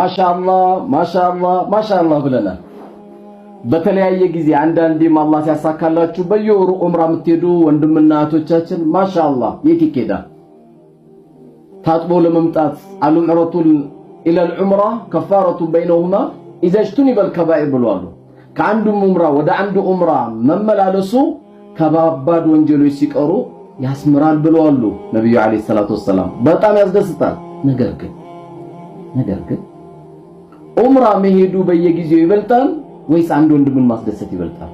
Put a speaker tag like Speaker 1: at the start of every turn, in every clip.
Speaker 1: ማሻአላህ ማሻአላህ ማሻአላህ ብለናል። በተለያየ ጊዜ አንዳንዴም አላህ ሲያሳካላችሁ በየወሩ ዑምራ የምትሄዱ ወንድምና እህቶቻችን ማሻአላህ የት ይኬዳል? ታጥቦ ለመምጣት العمرة إلى العمرة كفارة بينهما إذا اجتنب الكبائر ብለዋል። ከአንዱ ዑምራ ወደ አንዱ ዑምራ መመላለሱ ከባባድ ወንጀሎች ሲቀሩ ያስምራል ብለዋል ነብዩ عليه الصلاة والسلام። በጣም ያስደስታል። ነገር ግን ዑምራ መሄዱ በየጊዜው ይበልጣል ወይስ አንድ ወንድምን ማስደሰት ይበልጣል?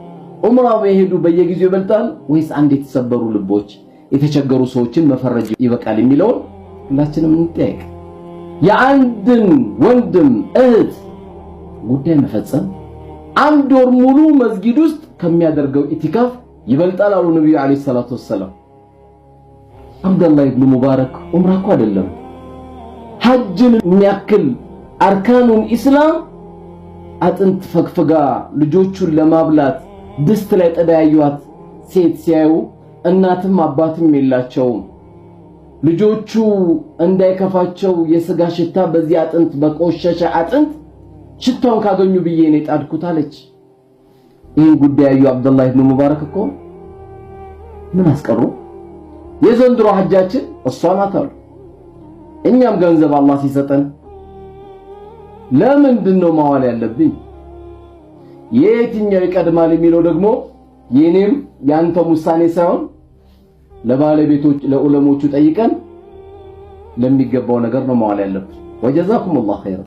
Speaker 1: ዑምራ መሄዱ በየጊዜው ይበልጣል ወይስ አንድ የተሰበሩ ልቦች የተቸገሩ ሰዎችን መፈረጅ ይበቃል የሚለውን ሁላችንም እንጠያየቅ። የአንድን ወንድም እህት ጉዳይ መፈጸም አንድ ወር ሙሉ መስጊድ ውስጥ ከሚያደርገው ኢቲካፍ ይበልጣል አሉ ነብዩ عليه الصلاة والسلام። አብደላህ ኢብኑ ሙባረክ ዑምራ እኮ አይደለም፣ ሐጅን የሚያክል أركان الإسلام አጥንት ፈግፍጋ ልጆቹን ለማብላት ድስት ላይ ጥዳ ያዩዋት ሴት ሲያዩ እናትም አባትም የላቸውም። ልጆቹ እንዳይከፋቸው የስጋ ሽታ በዚህ አጥንት በቆሸሸ አጥንት ሽታውን ካገኙ ብዬ ነው የጣድኩት አለች። ይህን ጉዳይ ያዩ አብደላህ ኢብኑ ሙባረክ እኮ ምን አስቀሩ? የዘንድሮ ሐጃችን እሷ ናት አሉ። እኛም ገንዘብ አላህ ሲሰጠን ለምንድን ነው ማዋል ያለብኝ? የትኛው ይቀድማል የሚለው ደግሞ የኔም ያንተም ውሳኔ ሳይሆን ለባለቤቶች ለዑለሞቹ ጠይቀን ለሚገባው ነገር ነው ማዋል ያለብን። وجزاكم الله خيرا።